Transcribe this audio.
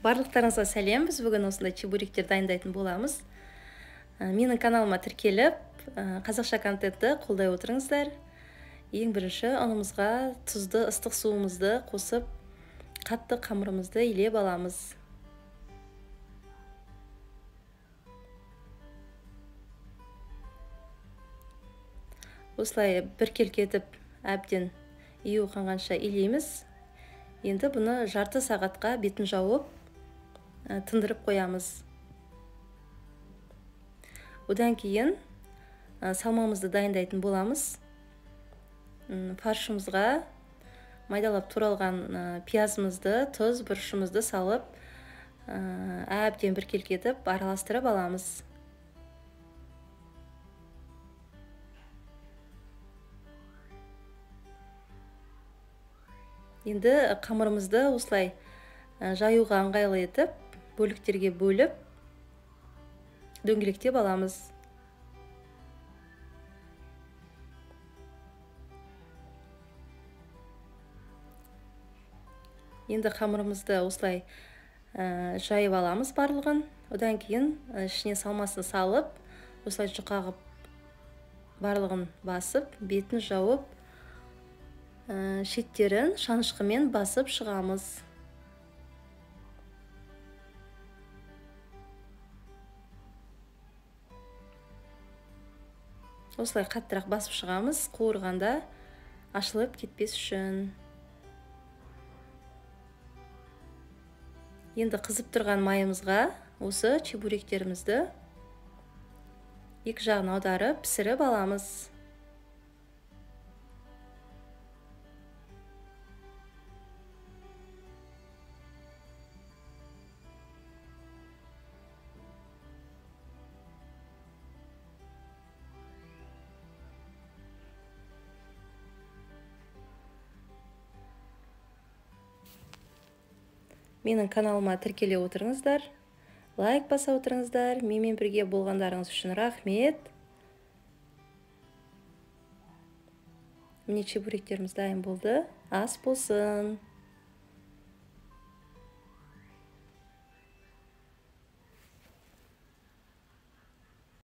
Барлықтарыңызға сәлем. Біз бүгін осындай чебуректер дайындайтын боламыз. Менің каналыма тіркеліп, қазақша контентті қолдай отырыңыздар. Ең бірінші ұнымызға тұзды ыстық суымызды қосып, қатты қамырымызды илеп аламыз. Осылай біркелкі етіп әбден ию қанғанша илейміз. Енді бұны жарты сағатқа бетін жауып, тындырып қоямыз. Одан кейін салмамызды дайындайтын боламыз. Фаршымызға майдалап туралған пиязымызды, тұз, бұрышымызды салып, әбден біркелкі етіп араластырып аламыз. Енді қамырымызды осылай жаюға ыңғайлы етіп, бөліктерге бөліп, дөңгелектеп аламыз. Енді қамырымызды осылай жайып аламыз барлығын. Одан кейін ішіне салмасын салып, осылай жұқа қылып барлығын басып, бетін жауып, шеттерін шанышқымен басып шығамыз. Осылай қаттырақ басып шығамыз, қуырғанда ашылып кетпес үшін. Енді қызып тұрған майымызға осы чебуректерімізді екі жағын аударып пісіріп аламыз. Менің каналыма тіркеле отырыңыздар, лайк баса отырыңыздар. Менімен бірге болғандарыңыз үшін рахмет. Міне чебуректеріміз дайын болды. Ас болсын.